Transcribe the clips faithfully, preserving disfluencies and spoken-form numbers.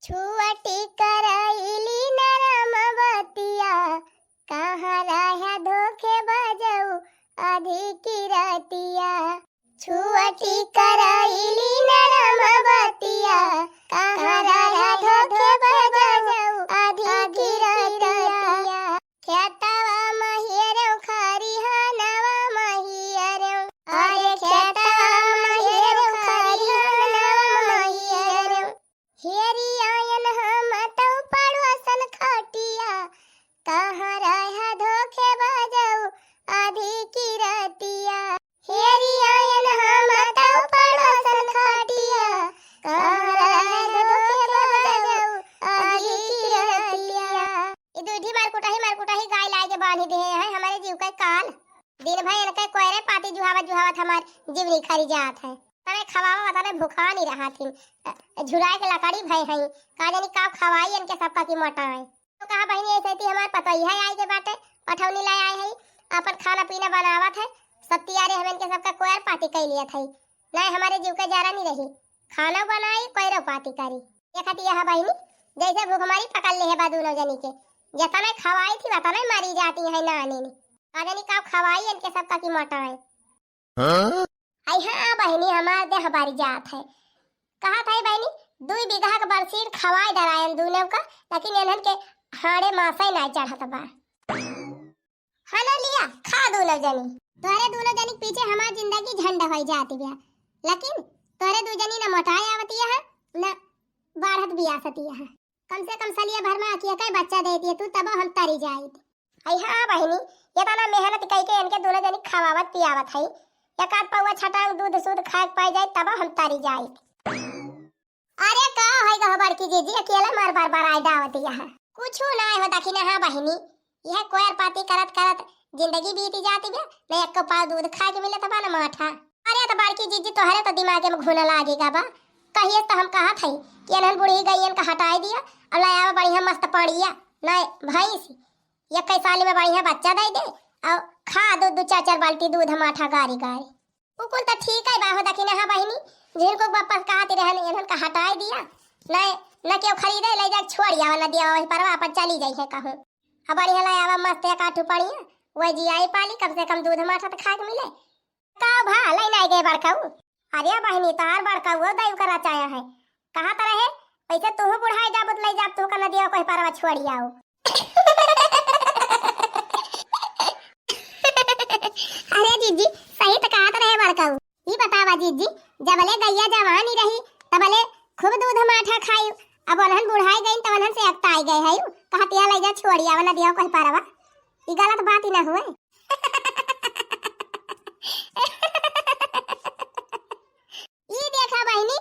छुअटी करइली नरम बतिया, कहाँ रह्या धोखे बजऊ आधी की रतिया। छुअटी करइली नरम बतिया, कहाँ रह्या धोखे बजऊ आधी की रतिया। खेतवा महियरौ खरिहानवा महियरौ, अरे खेतवा महियरौ खरिहानवा महियरौ। हेरी आयन हम तौ पड़ोसन खटिया, कहाँ रह्या धोखे बजऊ आधी की रतिया। हेरी आयन हम तौ पड़ोसन खटिया, कहाँ रह्या धोखे बजऊ आधी की रतिया। ई दूधी मारकुटाही मारकुटाही गाय लाए के बांधी देहे हैं हमरे जीव के काल। दिन भर इनके कोयरे पाती जुहावत जुहावत हमार जीवनी खरी जात है। तने खवावा तने भुखानी रहा थी। अ, झुराए के लकड़ी भय हई। का जानी का खवाई इनके सबका की मोटाए। तो कहा बहिनी ऐसे थी हमार पतोहिया आई के बाटे, पठौनी लाए आए हई, अपन खाना पीना बनावत है। सत्तियारे हम इनके सबका कोयर पाती कई लिया थई। नहीं हमारे जीव के जरा नहीं रही। खाना बनाई, कोयरो पाती करी। ये खाती यह बहिनी जैसे भूखमरी पकड़ ले है बा दूनो जनी के। जतने खवाई थी वतने मरी जाती है नानी नी। का जानी का खवाई इनके सबका की मोटाए। हाँ? आई हाँ बहिनी हमार देह बारी जात है। कहा था बहिनी दुई बीघा के बरसीन खवाई डरायन दूनो का, लेकिन इन्हन के हाड़े मासे ना चढ़त बा। हाँ ना लिया, खा दूनो जनी। तोहरे दूनो जनी के पीछे हमार जिंदगी झंड होई जात बिया, लेकिन तोहरे दू जनी ना मोटाए आवतिया है, ना बढ़त बियासतिया है। कम से कम सलिया भर में अकिया का बच्चा देती है तू, तब हम तरी जाइत। आई हाँ बहिनी, ये तना मेहनत कई के इनके दूनो जनी खवावत पियावत है, एक आध पौवा छटांग दूध सूध खाए के पाई जाए तब हम तरी जाइत। अरे का होई गो बड़की जीजी, अकेला मार बार बार आए दावत यहाँ। कुछ ना हो दखिना हाँ बहिनी, यह कोयर पाती करत करत जिंदगी बीती जाती बे, न एको पाव दूध खाए के मिलत बा न माठा। अरे तो बड़की जीजी तोहरे तो दिमागे में घुन लागे गा बा। कहिए तो हम कहत हई कि इन्हन बूढ़ी गइयन का हटाई दिया और ले आवा बढ़िया मस्त पड़िया, न भैंस, इक्कीस साल में बढ़िया बच्चा दे दे और खा दो दो चार चार बाल्टी दूध माठा गारी गारी। उ कुल त ठीक है बाहो दखिना हाँ बहिनी, जिनको वापस कहती रहन इन्हन का हटाई दिया, न न केहू खरीदे ले जाके छोड़ आवा न दिया वही परवा अपन चली जाई है कहूँ। अब बढ़िया ले आवा मस्त एक आठू पड़िया, वही जी आई पाली कम से कम दूध माठा तो खाए के मिले। का भा ले नहीं गए बड़काऊ? अरे बहिनी तार बड़काऊ दई करा चाया है, कहा तरह है वैसे तू बुढ़ाए जाबो तो ले जाब तू का न दिया कोई परवा छोड़ आओ। अरे जीजी, सही त कहत रहे बड़काऊ। ई बतावा जीजी, जबले गैया जवानी रही, तबले खूब दूध माठा खाई। अब ओनहन बुढ़ाई गईन, तब ओनहन से अकताई गए है। कहतिया ले जा छोड़ी आवा न दिया कोई परवा। ई गलत बात ही ना हुए। ई देखा बहिनी,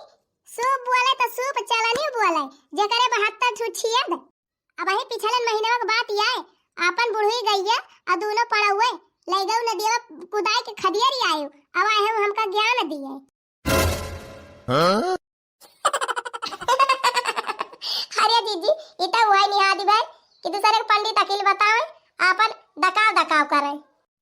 सूप बोले तो सूप चलनी बोले, जेकरे बहत्तर ठू छियद। अब वही पिछलन महीनवा के बात आए, आपन बुढ़ई गइया आ दूनो पड़ौए ले गऊ नदिया कुदाई के खदियरी आयो। अब आए हम हमका ज्ञान दिए। हाँ? अरे जीजी, ई तो हुआ निहादी भाई कि दूसरे के पंडित अकील बतावे, आपन दकाव दकाव करे।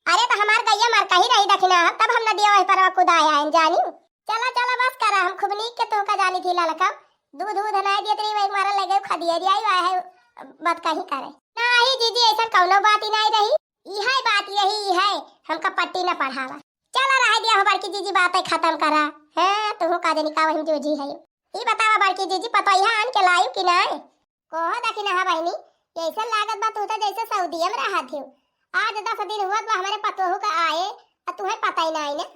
अरे तो हमार गैया मर कहीं रही दखिना, तब हम नदिया वही पर कुदाए आए जानी। चला चला बस करा, हम खूब नीक के तोहका जानी थी ललका। दूध दूध नहीं दियत रही, वही मारा लगे खदिया दिया ही है, बात कहीं करे। नहीं जीजी, ऐसा कौनो बात ही नहीं रही। इहे बात यही है, हमका पट्टी न पढ़ावा। चला रह दिया हो बड़की जीजी, बातें खत्म करा। हाँ, तू का जानी का वही जूझी है। ई बतावा बड़की जीजी, पतोहिया आन के लायू कि नहीं? कहो दखिना बहिनी, ऐसे लागत बा तू तो जैसे सऊदिया में रहत हो। आज दस दिन हुआ बा हमारे पतोहू का आए, आ तुहे पता ही नहीं ना।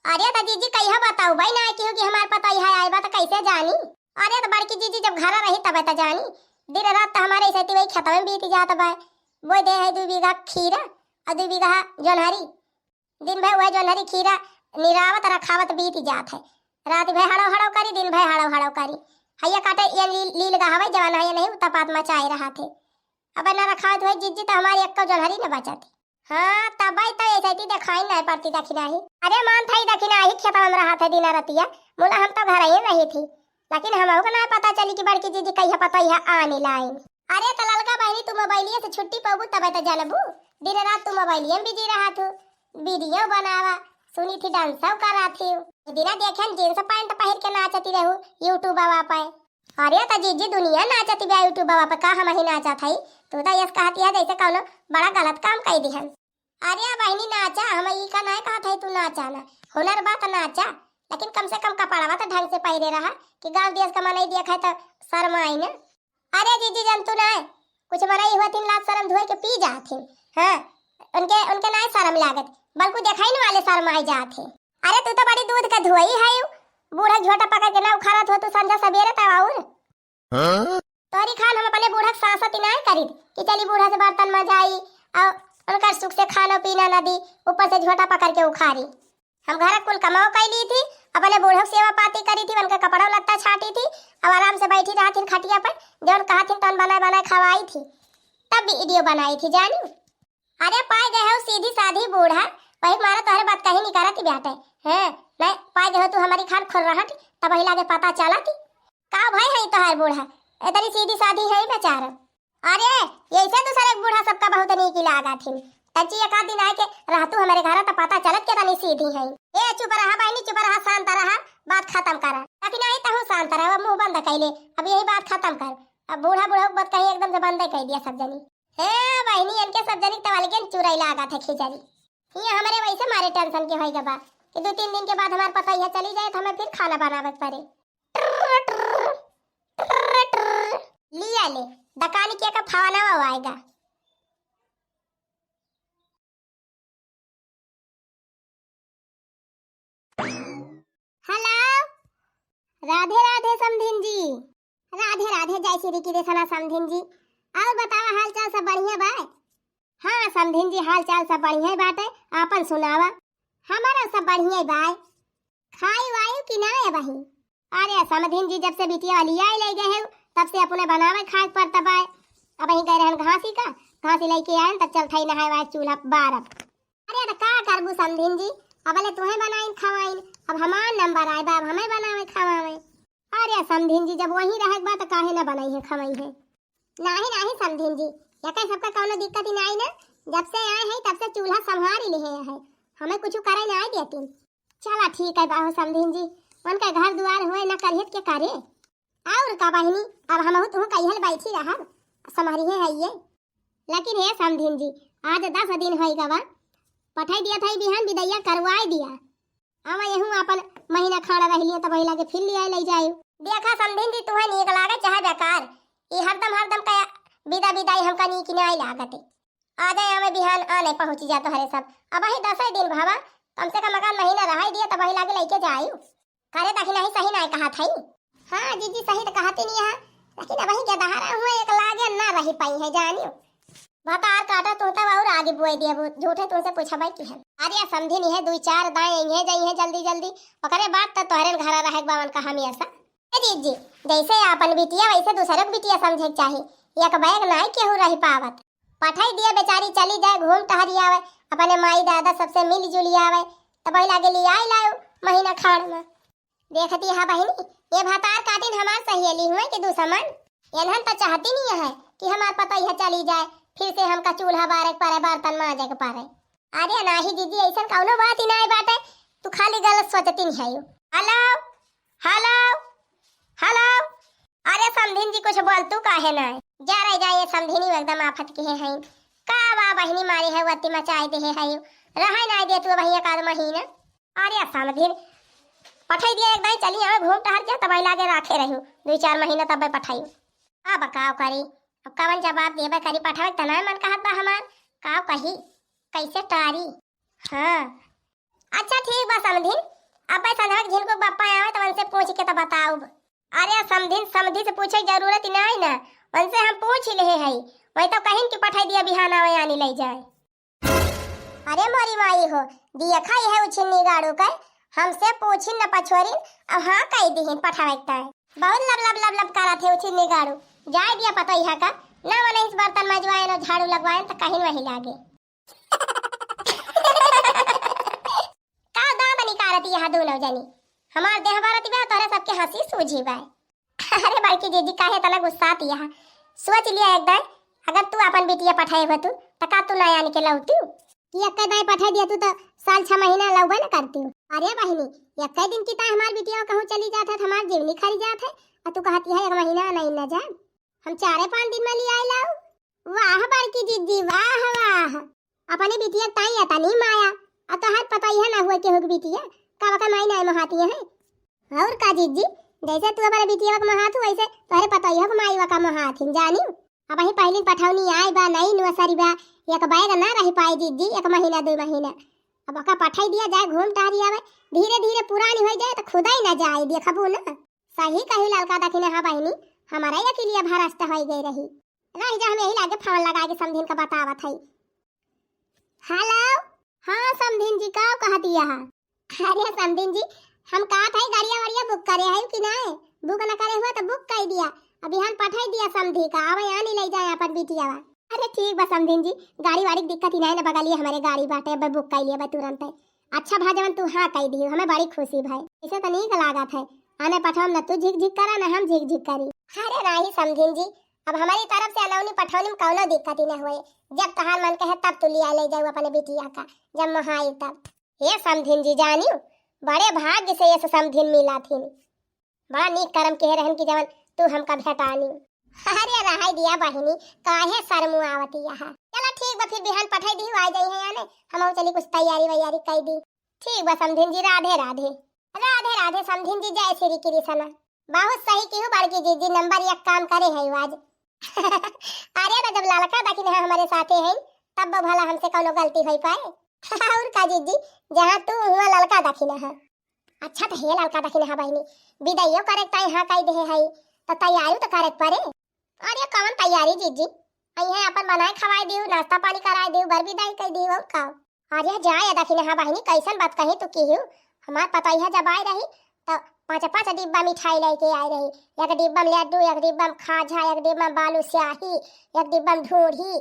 अरे तो जीजी कहिया बताऊ भाई ना क्यों कि हमार पतोहिया आए बा तो कैसे जानी? अरे तो बड़की जीजी जब घर रही तबे तो जानी। दिन रात तो हमारे ऐसे वही खेतवा में बीत जात बा। बोई दे है दू बीघा खीरा और दू बीघा जोन्हरी। दिन भर वह जोन्हरी खीरा निरावत रखावत बीत जात है। रात भर हड़ो हड़ो करी, दिन भर हड़ो हड़ो करी। हैया काटे ये लील, लील गहवे जवान है ये नहीं उतपात मचाए रहा थे। अब न रखावत हुए जीजी तो हमारी एक जोन्हरी न बचत। हाँ, तबई तो ऐसे ही देखाई नहीं पड़ती दखिनाही। अरे मान था ही दखिनाही खेतवा में रहा थे दिन रतिया, मुला हम तो घर ही रही थी, लेकिन हमहू को ना पता चली कि बड़की जीजी कहिया पतोहिया आने लाइन। अरे तो ललका बहिनी, तू मोबाइलिया से छुट्टी पाबू तबे तो जानबू। दिन रात तू मोबाइलिया में बिजी रहा थू, वीडियो बनावा, सुनी थी डांसो करा थी। दिना देखेन जींस पैंट पहिर के नाचती रहू YouTube पे। अरे त जीजी, दुनिया नाचत बा YouTube पे, का हमही नाचत हई? तू त यस कहत है जैसे कौनो बड़ा गलत काम कइ दिहन। अरे बहिनी नाचा, हम ई का नाय कहत हई तू नाचा ना, हुनर बा त नाचा, लेकिन कम से कम कपड़वा त ढंग से पहिरे रहा कि गाँव देश का मनई देखे त शर्माई ना। अरे जीजी, जन तू नाय, कुछ मनई हुआ तीन लात शर्म धोए के पी जात ही। हाँ, उनके, उनके नाय शर्म लागत, बल्कु देखाइन वाले शर्माई जात ही। अरे तू तो बड़ी दूध का धोई है, बूढ़ा झोटा पकड़ के ना उखाड़त हो तू संझा सबेरे तब और। हाँ? तोरी खान हम अपने बूढ़ा के सासत ही नाय करीत कि चली बूढ़ा से बर्तन मजाई और उनकर सुख से खानो पीना न दी, ऊपर से झोटा पकड़ के उखाड़ी। हम घर कुल कमाओ कइ ली थी, अपने बूढ़ा के सेवा पाती करी थी, उनके कपड़ा लत्ता छाटी थी, अब आराम से बैठी रहथिन खटिया पर, जौन कहथिन तौन बनाए बनाए खवाई थी, तब वीडियो बनाई थी जानी। अरे पाए गए हो सीधी साधी बूढ़ा, वही मारा तोहरे बात कहीं नहीं करत बाटे। हैं, नहीं पाए गए हो तू हमारी खान खुर्रहट, तब वही लागे पता चलत। का भाई है तोहर बूढ़ा, इतनी सीधी साधी है बेचारा। अरे, यैसे दूसरे एक बूढ़ा सबका बहुत नीक लागत हिन। तच्ची एक आध दिन आए के रहतू हमारे घर त पता चलत के तनी सीधी है। ए चुप रहा बहिनी, चुप रहा, शांत रहा, बात खत्म करा। लेकिन आई तहू शांत रहा, मुंह बंद कैले, अब यही बात खत्म कर। अब बूढ़ा बूढ़ा बात कहीं एकदम से बंद कर दिया सब जनी। ए बहिनी, इनके सब जनी तवालिकन चुराई लागत है खिचड़ी। ये हमारे वैसे मारे टेंशन के होई गबा कि दो तीन दिन के बाद हमार पतोहिया चली जाए तो हमें फिर खाना बनावे के पड़े। ट्र, ट्र, ट्र, ट्र। लिया ले, दकानी के का फावना आएगा। हेलो, राधे राधे समधिन जी। राधे राधे, जय श्री कृष्णा समधिन जी। और बतावा, हाल चाल सब बढ़िया बा? हाँ समधिन जी, हाल चाल सब बढ़िया बाटे, आपन सुनावा। हमारा सब बढ़िया बा। खाई वाई कि ना है बहिन? अरे समधिन जी, जब से बिटिया वाली आई ले गए हो, तब से अपने बनावे खाए के पड़ता बा। अब वहीं गए रहन घासी का, घासी लेके आए तब चल थाई नहाए वाए चूल्हा बारब। अरे त का करबू समधिन जी, अबले तुहे बनाइन खवाइन, अब हमार नंबर आए बा, अब हमें बनावे खवावे। अरे समधिन जी, जब वहीं रहे के बा त काहे ना बनाई है खवाई है? नाही नाही समधिन जी, यके सबका कौनो दिक्कत ही नाही ना, जब से आए हैं तब से चूल्हा संभारी लिहे है, हमें कुछ करे ना देती। चला ठीक है बाहो समधिन जी, उनका घर दुआर हुए ना करियत के करे। और का बहिनी, अब हमहू तुहू कहियल बैठी रहब, संभरिहे है ये। लेकिन हे समधिन जी, आज दस दिन होई गवा, पठाई दिया था बिहान बिदैया करवाई दिया। अब यहू अपन महीना खाड़ा रह लिया, तब वही लागे फिर लिया ले जाए। देखा समधिन जी, तुहे नीक लागे चाहे बेकार, ई हरदम हरदम का बिदा बिदाई हमका नीक नाई लागते। आ जाए हमें बिहान आने पहुँची जा तोहरे सब। अब वही दसे दिन भावा, कम से कम अगर महीना रहाई दिया तब वही लागे लेके जायू। करे ताकि नहीं सही नाय कहत हई। हाँ जीजी, सही तो कहती नहीं है, लेकिन अब वही के दहारा हुए एक लागे ना रही पाई है जानियो। भतार काटा तू तब और आगे बुआई दिया, झूठे तुमसे पूछा भाई की है। अरे समधिन है, दुई चार दाएं यहीं जई है जल्दी जल्दी, ओकरे बाद तो तोहरे घर रहे बावन का हमेशा। ए जीजी, जैसे अपन बिटिया वैसे दूसरे के बिटिया समझे के चाही, एक बैग नाय केहू रह पावत। पठाई दिया बेचारी चली जाए, घूम टहरी आवे, अपने माई दादा सबसे मिल जुली आवे, तब वही लागे लियाई लायो महीना खाड़ में। देखती हा बहिनी, ये भतार काटिन हमार सहेली हुए कि दुश्मन। एनहन तो चाहती नहीं है कि हमार पतोहिया चली जाए, फिर से हमका चूल्हा बारे के परे, बर्तन माजे के परे। अरे नाही जीजी, ऐसन कौनो बात ही नाय बाटे, तू खाली गलत सोचती नहीं है। हेलो, हेलो, हेलो। अरे समधिन जी, कुछ बोल तू काहे ना? जा रह जाए समधिनी, एकदम आफत के हैं। का बा बहिनी मारी है, वत्ती मचाए दे है। रहे ना दे तू वही एक आध महीना। अरे समधिन, पठाई दिया एक दाई, चली आवे घूम टहर जा, तब लागे राखे रहू दुई चार महीना, तब पठाई। अब काव करी, अब कवन जवाब देबे करी, पठावे त ना मन कहत बा हमार, काव कही, कैसे टारी? हाँ, अच्छा ठीक बा समधिन, अब संझवा के झिनको बप्पा आवे त उनसे पूछ के त बताउब। अरे समधिन, समधी से पूछे के जरूरत ही नहीं ना, उनसे हम पूछ ही लेहे हई। वही तो कहिन कि पठाई दिया बिहान आवे आनी ले जाए। अरे मोरी माई हो, दिया खाई है उछिन्नी गाड़ू के, हमसे पूछिन न पछोरिन, अब हाँ कह दिहिन पठावे के ताई। बहुत लब लब लब लब करत है उछिन्नी गाड़ू। जाए दिया पतोहिया का, ना मने इस बर्तन मजवाए न झाड़ू लगवाए त कहिन वही लागे। का दांत निकारती यहाँ दोनों जनी? हमार देह बरत बा, तोहरे सबके हंसी सूझी बा। अरे बड़की जीजी, काहे इतना गुस्साती यहाँ? सोच लिया एक दाई, अगर तू अपन बिटिया पठाए हो तू, त का तू ना आन के लौतू? कि एक दाई पठाई दिया तू, तो साल छह महीना लौबे न करती। अरे बहिनी, एक्कै दिन की ताईं हमार बिटिया कहूँ चली जात है, त हमार जीव निखरि जात है, अउ तू कहति है एक महीना नहीं न जाब, हम चारे पाँच दिन मा लियाइ लाउब। वाह बड़की जिज्जी, वाह, वाह। अपने बिटिया ताईं एतनी माया, अउ तोहार पतोहिया न हुए केहू कै बिटिया, का ओका माई नाहीं मोहाति है? अउर का जिज्जी, जइसे तू अपने बिटिया कै मोहात हू, वइसे तोहरे पतोहिया कै माई ओका मोहात हिन, जानिउ। अबहीं पहिलिन पठौनी आइ बा, नई नोसरी बा, एक बैग न रहि पाई जिज्जी, एक महीना, दुइ महीना। अब ओका पठइ दिया जाए, घूम टहरि आवै, धीरे धीरे पुरानी होइ जाए त खुदइ न जाए, देखबू न। सही कही ललका दखिनहा बहिनी, हमरइ अकिलिया भ्रष्ट होइ गइ रही। रहि जा, हम यही लागे फोन लगाइ के समधिन का बतावत हई। हेलो, हाँ समधिन जी, का कहति हा? अरे समधिन जी, हम कहत हई गड़िया वड़िया बुक करे हई कि नाहीं? बुक न करे हुआ त बुक कइ दिया, अबहीं पठइ दिया समधी का, आवै आनी लइ जाए अपन बिटियावा। अरे ठीक बा समधिन जी, गाड़ी वाड़ी कै दिक्कत ही नाहीं न, बगलिए हमरे गाड़ी बाटे, अबै बुक कइ लिया बा तुरंतै। अच्छा भा जवन तू हाँ कइ दिहू, हमैं बड़ी खुसी भए। अइसे त नीक लागत है, आने पठौन न तू झिक झिक करा न हम झिक झिक करी। अरे नाहीं समधिन जी, अब हमरी तरफ से अनौनी पठौनी मा कउनो दिक्कत ही न होए। जब तोहार मन कहे तब तू लिया लइ जाउ अपने बिटिया का, जब मोहाई तब। हे समधिन जी जानिउ, बड़े भाग्य से अइसे समधिन मिलत हीं। बड़ा नीक करम किहे रहन कि जवन तू हमका भेटानी। अरे रहइ दिया बहिनी, काहे सरमुआवति हा? चला ठीक बा, फिर बिहान पठइ दिहू, आइ जइहैं आने, हमहू चली कुछ तैयारी वैयारी कइ दी। ठीक बा समधिन जी, राधे राधे। राधे राधे समधिन जी, जय श्री कृष्ण। बहुत सही किहू बड़की जिज्जी, नंबर एक काम करे हइउ आज। अरे त जब ललका दखिनहा हमरे साथे हइन, तब भला हमसे कउनो गलती होइ पाए? अउर का जिज्जी, जहाँ तू हुआँ ललका दखिनहा। अच्छा त हे ललका दखिनहा बहिनी, बिदइयो करे कै ताईं हाँ कइ देहे हई, त तैयारी त करे कै परे। अरे कवन तैयारी जिज्जी, अइहैं अपन बनाए खवाए दिहू, नास्ता पानी कराए दिहू, बर बिदाई कइ दिहू, अउर का? अरे जा ए दखिनहा बहिनी, कइसन बात कही तू किहू, हमार पतोहिया जब आइ रही त पाँच पाँच डिब्बा मिठाई लइके आइ रही, एक डिब्बा मा लड्डू, एक डिब्बा मा खाजा, एक डिब्बा मा बालूशाही, एक डिब्बा मा ढूढ़ी,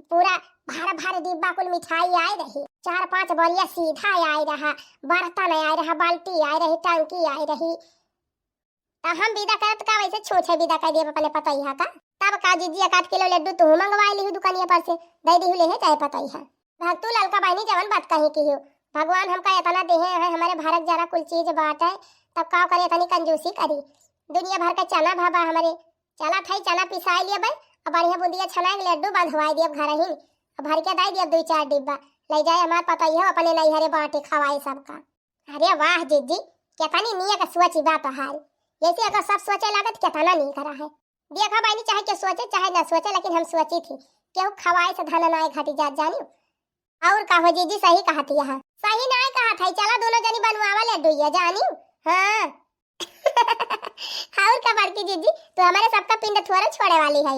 पूरा भर भर डिब्बा कुल मिठाई आइ रही, चार पाँच बोरिया सीधा आइ रहा, बर्तन आइ रहा, बाल्टी आइ रही, टंकी आइ रही। त हम बिदा करत का वइसे छूछे बिदा कइ दिहब अपने पतोहिया का? तब का जिज्जी, एक आध किलो लड्डू तुहू मंगवाइ लिहू दुकनिया पर से, दइ दिहू लेहे जाए पतोहिया। भक्तू ललका बहिनी जवन बात कही किहू, भगवान हमका एतना देहे हैं, हमरे भरक जरा कुल चीज बाटे, तब का करे एतनी कंजूसी करी? दुनिया भर कै चना भा बा हमरे, चला थई चना पिसाइ लियबै, अब बढ़िया बुंदिया छनाइ के लड्डू बंधवाइ दियब घरहिन, अब भर के दइ दियब दुइ चार डिब्बा, लइ जाए हमार पतोहिया अपने नइहरे बाँटे खवाए सबका। अरे वाह जिज्जी, केतनी नीक सोची बा तोहार। जइसे अगर सब सोचे लागत केतना नीक रहे। देखा बहिनी, चाहे केहू सोचे चाहे न सोचे, लेकिन हम सोचित ही, केहू खवाए से धन नाय घटी जात जानिउ। अउर का हो जिज्जी, सही कहत ही यहाँ। सही नाय कहत है, चला दुनो जनी बनवावा लड्डुइया जानिउ। हाँ। अउर का बड़की जिज्जी, तू हमरे सबका पिंड थोड़े छोड़े वाली है।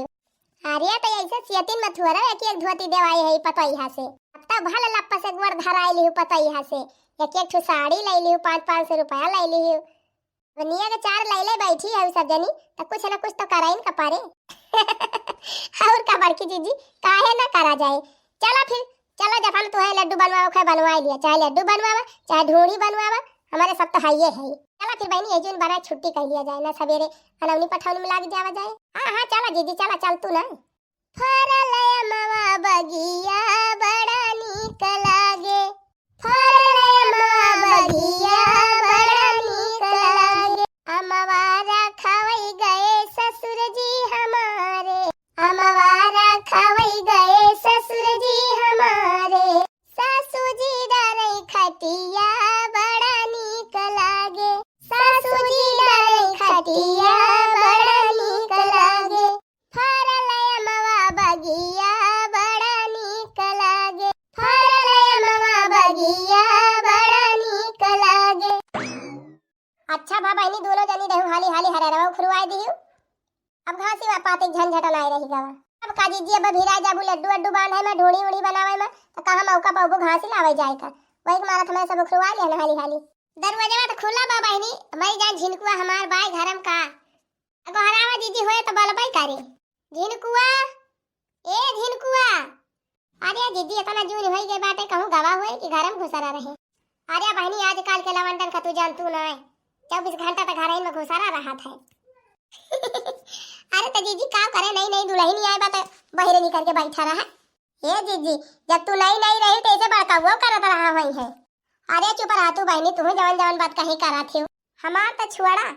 अरे, त अइसे सियतिन में थोड़ा एक एक धोती देवाई है पतोहिया से। अब त भल लप्प से गोड़ धराई लिहू पतोहिया से। एक एक ठो साड़ी लइ लिहू, पाँच पाँच सौ रुपया लइ लिहू। दुनिया के चार लइले बैठी है सब जनी, त कुछ न कुछ तो करइन का परे। अउर का बड़की जिज्जी, काहे ना करा जाए। चला फिर, चला जतन तोहे लड्डू बनवावे के बनवाई लिया, चाहे लड्डू बनवावा, चाहे ढूंढी बनवावा, हमरे सब तो हइये है। चला फिर बहिनी, एजुन बना छुट्टी कइ लिया जाए ना, सबेरे अनौनी पठौनी में लाग जावा जाए। हाँ, हाँ, चला जिज्जी, चला, चल तू ना। फरल अमवा बगिया बड़ा नीक लागे, फरल अमवा बगिया बड़ा नीक लागे। अमवा रखवै गए ससुर जी हमारे, अमवा रखवै गए ससुर जी हमारे। सासू जी डरै खटिया बड़ा नीक लागे, सासू जी डरै खटिया बड़ा नीक लागे। फरल अमवा बगिया बड़ा नीक लागे, फरल अमवा बगिया बड़ा नीक लागे। अच्छा भा बहिनी, दुनो जनी रहू हाली हाली हररवा उखरुआई दिहू। अब घासी वा पाती झंझट नाय रही गवा। अब का जिज्जी, अब भिराय जाबू लड्डू अड्डू बांधे में, ढूंढी उढ़ी बनावे में, त कहाँ मौका पाबू घासी लावे जाए का। वही के मारत हमें सब उखरुआ लिया ना हाली हाली। दरवाजा त खुला बा बहिनी, हमारी जान झिनकुआ हमार बाय घरम का। गोहरावा जिज्जी होए त बलबई करे। झिनकुआ, ए झिनकुआ। अरे जिज्जी, एतना जून होइ गए बाटे, कहूँ गवा होए कि घरम घुसरा रहे। अरे बहिनी, आजकल के लवंडन का तू जानतू नाय, चउबीस घंटा त घरही में घुसरा रहत है। अरे त जिज्जी का करे, नई नई दुलहिन आए बा त बहिरे निकर के बैठा रहा। हे जिज्जी, जब तू नई नई रही त ऐसे बड़काउओ करत रहा होइहैं। अरे चुप रहा तू बहिनी, तू जवन जवन बात कही करत हो। हमार त छुआड़ा,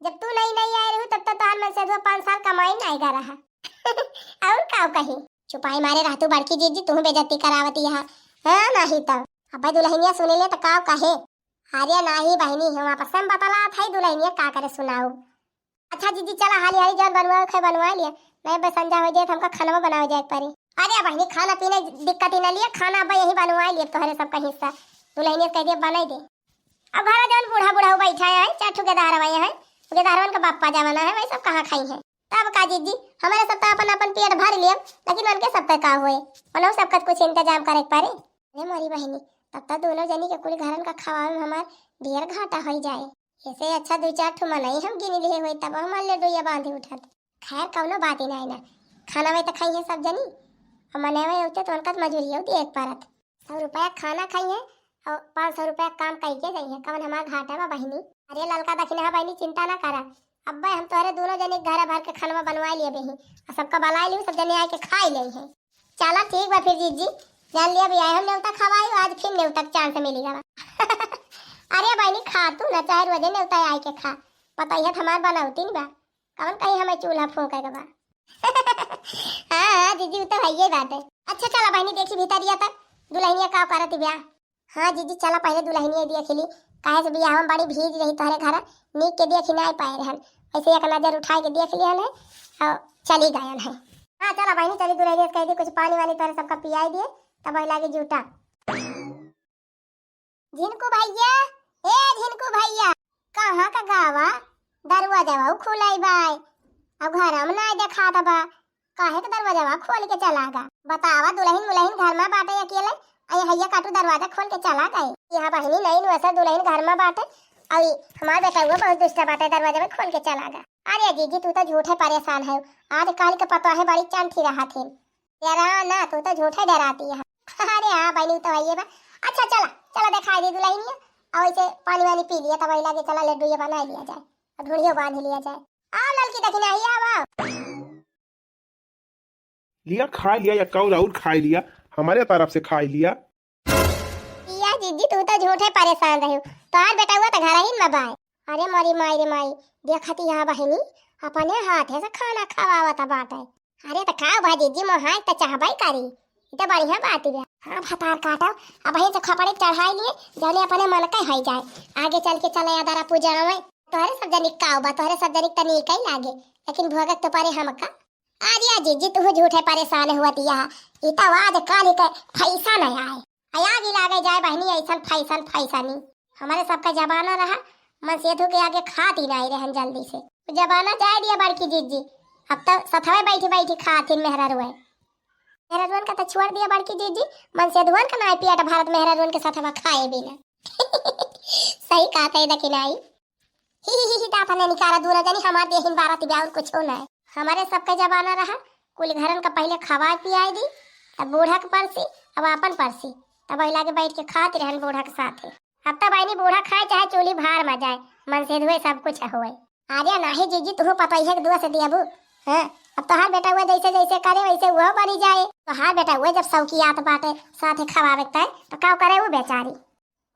जब तू नई नई आई रहू तब तो तोहार मनसेधुआ पाँच साल कमाई नाई गा रहा। और का कही? चुपाई मारे रह तू बड़की जीजी, तू बेइज्जती करावती है। हाँ, नहीं तो अब दुल्हनिया सुने ले तो का कहे? अरे नाही बहिनी, हम आपस में बतलात है, दुल्हनिया का करे सुनाऊ। अच्छा जीजी, चला हाली हाली जौन बनवावे के है बनवा लिया, नहीं बस संझा हो जाए तो हमका खाना बनावे जाए के पड़ी। अरे बहिनी, खाना पीने दिक्कत ही ना लिए, खाना अब यही बनवा लिए तोहरे सबका हिस्सा। दुल्हनिया कह दिया बनाई दे। अब घर जौन बूढ़ा बूढ़ा बैठा है, चार ठो गेदहरवा है, गेदहरवन का बापा जमाना है, वही सब कहाँ खाई है। तब का जीजी, हमारे सब तो अपन अपन पेट भर लिए, लेकिन उनके सब का हुए, उन्हों सबका कुछ इंतजाम करे के पड़े। अरे मोरी बहिनी, तब तो दोनों जनी के कुल घरन का खवावे में हमार ढेर घाटा हो जाए। ऐसे अच्छा दो चार ठो मनई हम गिन लिए हुए, तब हमार लड्डू या बांधी उठत। खैर कौनो बात ही नहीं ना, खाना वही तो खाई है सब जनी, और मनई वही होते तो उनका तो मजूरी होती एक परत। सौ रुपया खाना खाई है और पाँच सौ रुपया काम करके जाई है, कौन हमार घाटा बा बहिनी? अरे ललका दखिना बहिनी, चिंता ना करा, अब्बे हम तोहरे दोनों जने के घर भर के खाना बनवा लिए बही, और सबका बुला लियो, सब जने आके खा ले है। चला ठीक बा फिर जीजी, जान लिया भैया, हम नेवता खवाई, आज फिर नेवता के चांस मिली गवा। अरे बहिनी खा तू ना, चाहे रोजे नेवता आए के खा, बताइए तो हमार बनौती नहीं बा, कौन कहीं हमें चूल्हा फूंके के बा। हाँ हाँ जीजी, वो तो है ये बात है। अच्छा चला बहिनी, देखी भीतरिया तक दुल्हनिया का करत बिया। हाँ जीजी, चला पहले दुल्हनिया देख ली, काहे से बियाह में बड़ी भीड़ रही तोहरे घर, नीक के देख ही नहीं पाए रहन, ऐसे एक नजर उठा के देख लिहन है और चली गयन है। हाँ चला बहिनी, चली दुल्हनिया से कह दी कुछ पानी वानी तोहरे सबका पियाई दिए, तब वही लागे जूटा। झिनकू भैया, ए झिनकू भैया, कहाँ का गावा? दरवाजा खुलाई बाय, अब घर में नहीं देखात बा, काहे के दरवाजा खोल के चला गा? बतावा, दुल्हन मुलहन घर में बाटे अकेले, अये हैया काटू दरवाजा खोल के चला गए। यहाँ बहिनी नहीं नुअसर दुल्हन घर में बाटे, अई हमार बेटा हुआ बहुत दुष्ट बाटे, दरवाजा में खोल के चला गा। अरे जीजी, तू तो झूठे परेशान है, आज काल के पतोहे बड़ी चंठी रहा थी। डरा ना, तू तो झूठे डराती है। अरे हाँ बहिनी, तो है ये बा। अच्छा चला, चला दिखाई दे दुल्हनिया, और इसे पानी वानी पी लिया, तब वही लागे चला लड्डू ये बना लिया जाए, और ढूढ़ियो बांध लिया जाए। आओ ललकी दखिना, ही आओ, आओ। लिया, खा लिया, या कौर और खा लिया, हमारे तरफ से खा लिया। या जीजी, तू तो झूठे परेशान रही, तोहार बेटा हुआ तो घर ही में बाय। अरे मोरी माई रे माई, देखती यहाँ बहिनी, अपने हाथे से खाना खवावत बाटे। अरे तो खाओ भाई जीजी, मोहाय तो चाहबे करी, ई तो बढ़िया बात बा। हाँ भतार काटो, अब वहीं से खपड़े चढ़ाई लिए, जौने अपने मन के हो जाए, आगे चल के चले अदरा पूजा में। तोहरे सब जनिक का बा, तोहरे सब जनिक तनी कई लागे, लेकिन भोगक तो परे हमका। अरे जीजी, तू झूठे परेशान हुआ दिया, ई तो आज काल के फैशन है आए। आग ही लागे जाए बहिनी, ऐसन फैशन फैशनी। हमारे सबका जमाना रहा, मनसेधु के आगे खात ही नहीं रहन जल्दी से। जमाना जाए दिया बड़की जीजी, अब तो सथवे बैठी बैठी खात ही मेहररुए। मेहररुअन का तो छोड़ दिया बड़की जीजी, मनसेधुअन का नाई पेट भरत मेहररुअन के सथवा खाए बिना। सही कहा थे दखिनाई। ही ही ही ही, दांत ने निकारा दूर जनी, हमार देहिन बारत बा और कुछ ना है। हमारे सबके जमाना रहा, कुल घरन का पहले खवाए पियाए दी, तब बूढ़ा के परसी, अब आपन परसी, तब वही लागे बैठ के खात रहन बूढ़ा के साथे। अब तो बहिनी बूढ़ा खाए चाहे चूल्ही भार में जाए, मनसेधुए सब कुछ होए। अरे नाही जीजी, तुहू पतोहिया के दुआ से दियाबू। हाँ, अब तोहार बेटा हुआ जैसे जैसे करे वैसे वो बनी जाए। तोहार बेटा हुआ जब सौकियात बाटे साथे खवावे के तय, तो का करे वो बेचारी?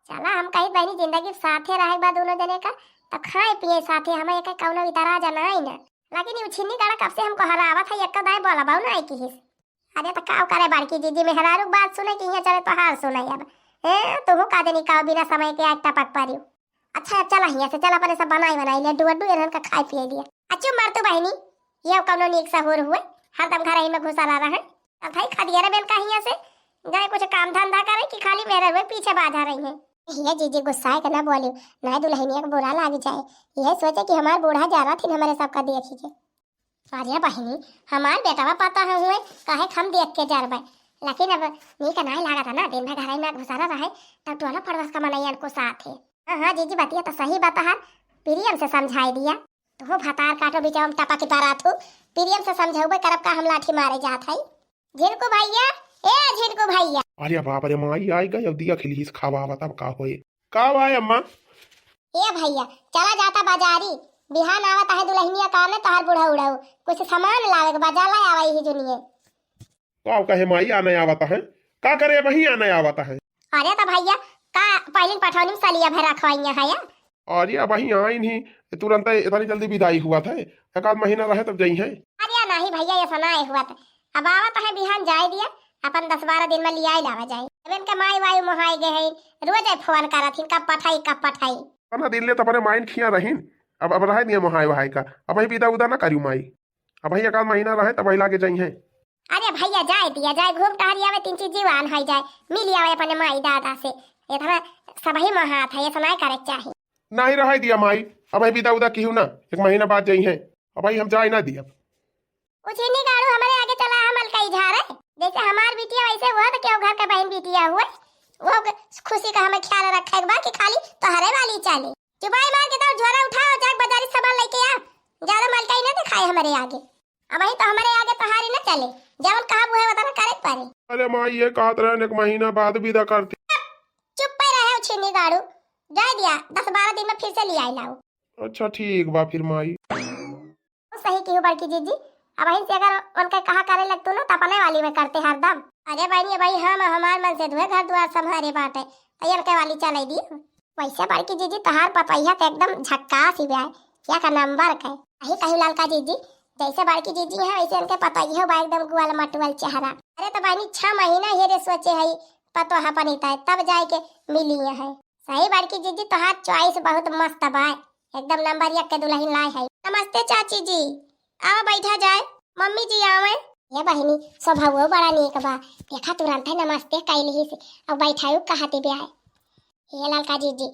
चला, हम कही बहिनी, जिंदगी साथे रहे के बाद दोनों जने का, तो खाए पिए साथे, हमें एक कौनो इतराज नहीं ना। लेकिन ये छिन्नी गड़ा कब से हमको हरावत है, एक दाई बोला बाऊ नहीं किहिस। अरे तो का करे बड़की जीजी, मेहरारू के बात सुने कि यहाँ चले तोहार सुने अब। ए, तुहू का देनी का बिना समय के आज टपक परियो। अच्छा चला हियाँ से, चला अपने सब बनाई बनाई लड्डू वड्डू इन्हन का खाए पिए दिया। अच्छू मर तू बहिनी, ये कौनो नीक सहूर हुए, हरदम घर ही में घुसा रहा है। अब भाई खदिया रे बेन का हियाँ से, जाए कुछ काम धंधा करे कि खाली मेहरारू पीछे बाझा रही है। ये जीजी गुस्साए के ना बोली, ना दुल्हनिया के बुरा लाग जाए। ये सोचे कि हमार बूढ़ा जा रहा थी हमारे सबका देखी के। अरे बहिनी, हमार बेटवा पता है हुए, काहे हम देख के जरबे। लेकिन अब नीक नाई लागत है ना, दिन भर घर में घुसरा रहे, तब टोला पड़ोस का मनैयन को साथ है। हाँ, हाँ, जीजी, बतिया तो सही बता है, प्रियम से समझाई दिया। तू भतार काटो बिचवा में टपा की पारा थू, प्रियम से समझौबे करब का हम लाठी मारे जात है। झिनकू भैया, ए झिनकू भैया। अरे बाप रे माई, आई गई, अब दिया खिली खावा, तब का होए। का बा अम्मा? ए भैया, चला जाता बाजारी, बिहान आवत है दुल्हनिया का ने तोहार बूढ़ा उड़ाऊ, कुछ सामान लावे के बा, जा ला आवा ही जुनिए। का कहे माई आने आवत है? का करे वही आने आवत है? अरे तो भैया, का पहिलिन पठौनी में सलिया भर रखवाइया है या? अरे, अबहीं आइन ही, तुरंत इतनी जल्दी विदाई हुआ था, एक आध महीना रहे तब जइहैं। अरे नहीं भैया, ऐसा ना हुआ था। अब आवत है बिहान, जाए दिया, अपन दस बारह दिन में लियाई लावा जाए। अब इनके माई वाई मोहाई गए हैं, रोज फोन करत हिन, कब पठाई, कब पठाई। इतना दिन ले तो अपने माइन खिया रहिन, अब, अब रहे दिया मोहाई वहाई का, अबहीं विदा उदा ना करियो माई। अबहीं एक आध महीना रहे, तब लागे जइहैं। अरे भैया, जाए दिया जाए, घूम टहरी आवे, तीन चीज जीवान है जाए, मिली आवे अपने माई दादा से। इतना सबही महात है, ऐसा नहीं करे के चाही। नहीं रहे दिया माई, अबहीं विदा उदा किहू ना, एक महीना बाद जइहैं, अबहीं हम जाए ना दिया। उछिन्नी गाड़ू, हमरे आगे चला है मलकई झारे। जैसे हमार बिटिया वैसे हुआ तो केहू घर के बहन बिटिया हुए, वो के खुशी का हमें ख्याल रखे के बा कि खाली तोहरे वाली चले। चुपाई मार के तो झोरा उठाओ, जाके बाजारी सामान लेके आ, ज्यादा मलकई ना दिखाए हमरे आगे। अबहीं तो हमरे आगे तोहारी ना चले, जवन कहा बुहे वतन करे के पड़े। अरे माई, ये कहत रहन एक महीना बाद विदा करती। चुप पे रहे उछिन्नी गाड़ू, जाए दिया, दस बारह दिन में फिर से लियाई लाओ। अच्छा ठीक बा फिर माई। सही किहू बड़की जीजी, अबहिन से अगर उनके कहा करे लगतू ना, त अपने वाली में करते हरदम। अरे बहिनी, अबही हम हमार मन से दुहे घर दुआर संभारे बाटे, त इनके वाली चले दियो। वैसे बड़की जीजी, तोहार पतोहिया त एकदम झक्कास ही बा, या का नंबर के। अही कही ललका जीजी, जैसे बड़की जीजी हैं, वैसे इनके पतोहियो बा, एकदम गुअल मटुअल चेहरा। अरे त बहिनी, छह महीना हे रे सोचे है पतोह अपनी तय, तब जाए के मिली है। सही बड़की जीजी, तोहार choice बहुत मस्त बा, एकदम नंबर एक के दुल्हन लाए है। नमस्ते चाची जी, आओ बैठा जाए। मम्मी जी आवे। ये बहिनी, स्वभाव बड़ा नीक बा, देखा तुरंत है नमस्ते कैली ही से, अब बैठाऊ कहती बे आए। हे ललका जीजी,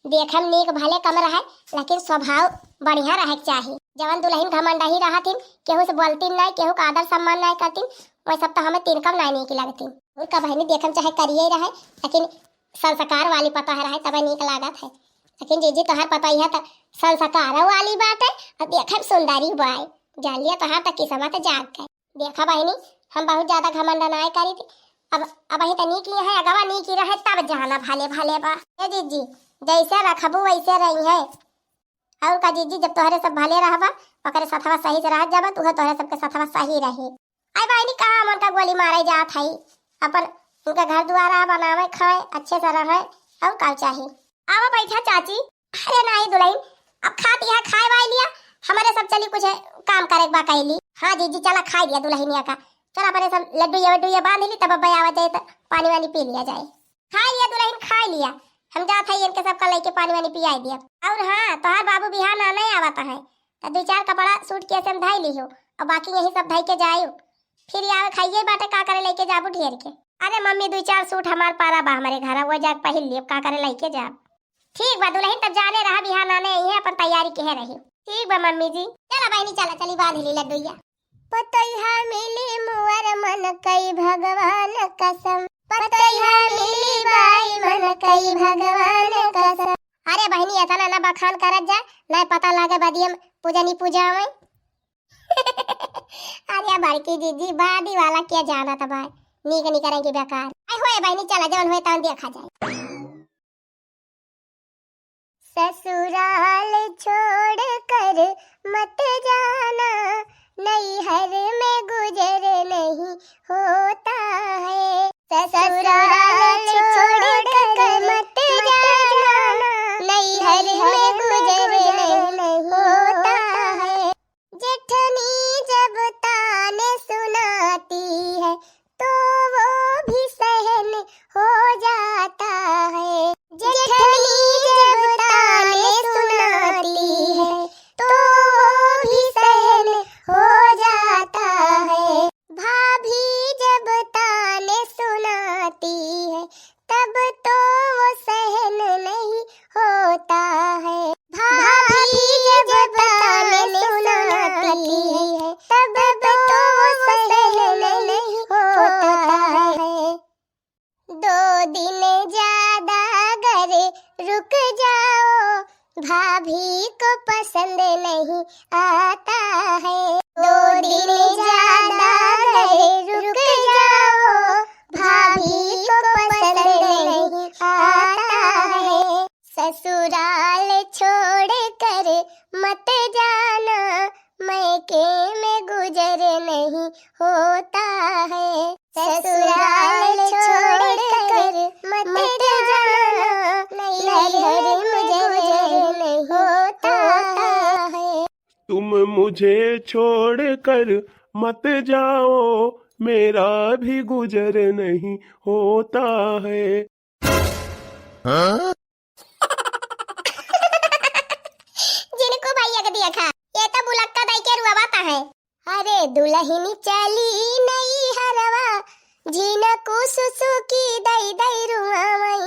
देखम नीक भले कम रहे, लेकिन स्वभाव बढ़िया रहे के चाही। जवन दुल्हन घमंडही रहत हिन, केहू से बोलतीन नाई, केहू का आदर सम्मान नाई करतीन, वह सब तो हमें तिनकम नाई नीक लगतीन। उनका बहिनी देखम चाहे करिए रहे, लेकिन संस्कार वाली पतोह रहे तबे नीक लागत है। लेकिन जीजी तोहार पतोहिया त संस्कार वाली बाटे, और देखम सुंदरी बाय, जान लिया तोहार त किस्मत जाग गए। देखा बहिनी, हम बहुत ज्यादा घमंड नाय करी थी। अब, अबही त नीक ही है, अगवा नीक ही रहे, तब जाना भले भले बा। ए जीजी, जैसे रखबू वैसे रही है। और का जीजी, जब तोहरे सब भले रहबा, ओकरे सथवा सही से रह जाबा, तुहे तोहरे सबके सथवा सही रही। आई बहिनी, कहाँ मन का गोली मारे जात है, अपन उनका घर दुआरा बनावे खाए, अच्छे से रहे, और का चाही। आवा बैठा चाची। अरे नाही दुल्हन, अब खात यहाँ खाए वाई लिया, हमारे सब चली कुछ काम करे के बा कैली। हाँ जीजी, चला खाए दिया दुल्हनिया का, चल अपने सब लड्डू या वड्डू या बांध ली, तब अब आवा जाए तो पानी वानी पी लिया जाए। खाए लिया दुल्हन, खाए लिया, हम जात है इनके सबका लेके पानी वानी पियाई दिया। और हाँ, तोहार बाबू बिहान आने आवत है, तो दो चार कपड़ा सूट केस में धाई लिहो, और बाकी यही सब धाई के जायो। फिर आवे खाइए बाटे, का करे लेके जाबू ढेर के। अरे मम्मी, दो चार सूट हमार पारा बा हमारे घर, वो जाके पहिर लियो, का करे लेके जाब। ठीक बा दुल्हन, तब जाने रहा, बिहान आने आई है, अपन तैयारी के है रही। ठीक बा मम्मी जी। चला बहिनी, चला, चली बांध ली लड्डूया। पतोहिया मिली मुअर मन कई भगवान कसम, पतोहिया मिली बाई मन कई भगवान कसम। अरे बहिनी, इतना ना बखान करत जा, ना पता लागे बदियम पूजनी पूजा में। अरे बड़की जीजी, बादी वाला क्या जानत बा, नीक नी करेंगे बेकार। आई होए बहिनी, चला जवन होए तवन देखा जाए। ससुराल छोड़कर मत जाना, नैहर में गुजर नहीं होता है। ससुराल छोड़कर मत जाना, नैहर में गुजर नहीं होता है। जेठनी जब ताने सुनाती है, तो वो भी सहन हो जाता है। जेठनी जब ताने सुनाती है, तो वो भी सहन हो जाता है। भाभी जब ताने सुनाती है, तब तो वो सहन नहीं होता है। भाभी जब ताने सुनाती है, तब तो वो सहन नहीं होता है। दो दिन ज्यादा अगर रुक जाओ, भाभी को पसंद नहीं आता है। दो दिन ज्यादा अगर रुक जाओ, भाभी को पसंद नहीं आता है। ससुराल छोड़कर मत जाना, मैके में गुजर नहीं होता है। ससुराल छोड़कर मत जाना, तुम मुझे छोड़कर मत जाओ, मेरा भी गुजर नहीं होता है। जिनको भैया के दिया खा, ये तो बुलक्का दाई के रुआवत है। अरे दुलहिन चली नइहरवा, जिनको सुसुकी दई दई रुआवई।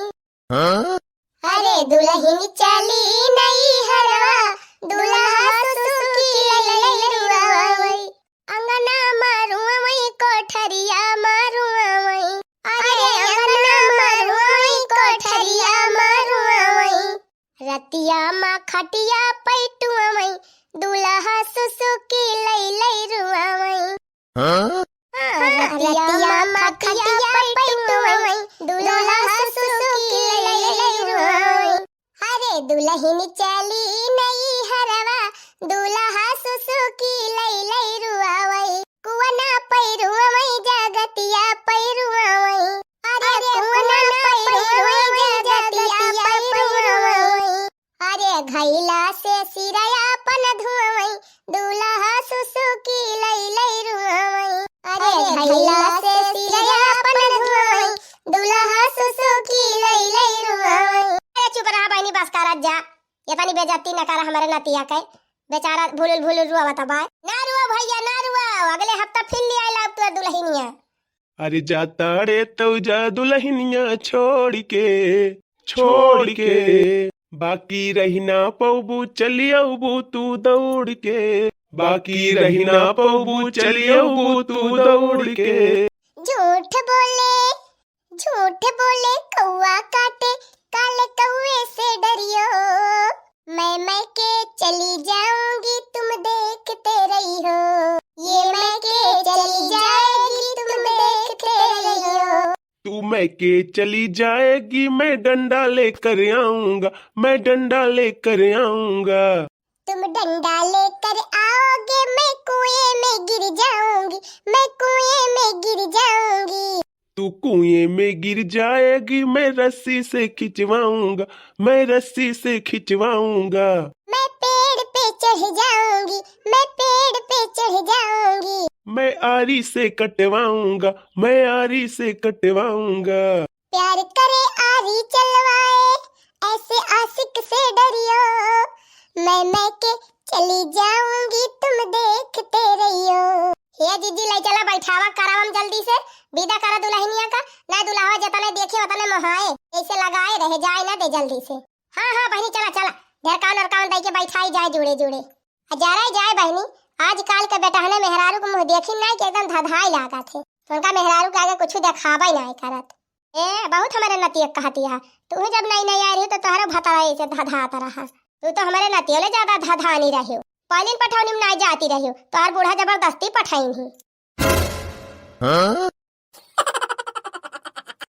अरे दुलहिन चली नइहरवा, दुलहा सुसुकी लई लई रुआवई। अंगना मा रुआवई, कोठरिया मा रुआवई। अरे अंगना मा रुआवई, कोठरिया मा रुआवई। रतिया मा खटिया पै टुआवई, दुलहा सुसुकी लई लई रुआवई। हाँ? हाँ, रतिया मा खटिया पै टुआवई, दुलहा सुसुकी लई लई रुआवई। अरे दुलहिन चली नइहरवा, दुलहा सुसुकी लई लई रुआवई। कुआँ ना पै रुआवई, जगतिया पै रुआवई। अरे कुआँ ना पै रुआवई, जगतिया पै रुआवई। अरे घइला से सिरया अपन धुआवई, दुलहा सुसुकी लई लई रुआवई। अरे घइला से सिरया अपन धुआवई, दुलहा सुसुकी लई लई रुआवई। अरे चुप रहा बहिनी, बस करत जा, ये तनी बेइज्जती न करा हमरे नतिया के। बेचारा भुलुल भुलुल रुआवत बाय। ना रुआ भैया, ना रुआ, अगले हफ्ता फिर ले आइला अब तोर दुलहिनिया। अरे जाताड़े तौ जा दुलहिनिया छोड़ के, छोड़ के। बाकी रहि ना पौबू चलि अउबू तू दौड़ के, बाकी रहि ना पौबू चलि अउबू तू दौड़ के। झूठ बोले, झूठ बोले कौआ काटे, काले कौए से डरियो। मैं, मैं के चली जाऊंगी, तुम देखते रहियो। ये मैं के चली जाएगी, तुम देखते रहियो। तू मैं के चली जाएगी, मैं डंडा लेकर आऊंगा, मैं डंडा लेकर आऊंगा। तुम डंडा लेकर आओगे, मैं कुएं में गिर जाऊंगी, मैं कुएं में गिर जाऊंगी। तू कुएं में गिर जाएगी, मैं रस्सी से खिंचवाऊंगा, मैं रस्सी से खिंचवाऊंगा। मैं पेड़ पे चढ़ जाऊंगी, मैं पेड़ पे चढ़ जाऊंगी। मैं आरी से कटवाऊंगा, मैं आरी से कटवाऊंगा। प्यार करे आरी चलवाए, ऐसे आशिक से डरियो। मैं, मैं के चली जाऊंगी, तुम देखते रहियो। हे जीजी, ले चला बैठावा करावम जल्दी से, विदा करा दुलहिनिया का, ना दुलहवा जतने देखे ओतने मोहाए, ऐसे लगाए रहे जाए ना दे जल्दी से। हाँ, हाँ बहिनी, चला, चला, ढेरकान ओरकान दई के बैठाई जाए जुड़े जुड़े। आ जरे जाए बहिनी, आजकाल के बेटहने मेहरारू के मुँह देखी नाई कि एकदम धधाई लागत है। तो उनका मेहरारू के आगे कुछ देखाबे नाई करत। ए, बहुत हमरे नतिया कहती है, तू जब नई नई आई रही तो तोहरे भतारा ऐसे धधात रहा। तू तो हमरे नतियों ले ज्यादा धधानी रही हो। पहलिन पठौनी में नाई जाती रही हो, तोहर बूढ़ा जबरदस्ती पठाइन ही। हाँ?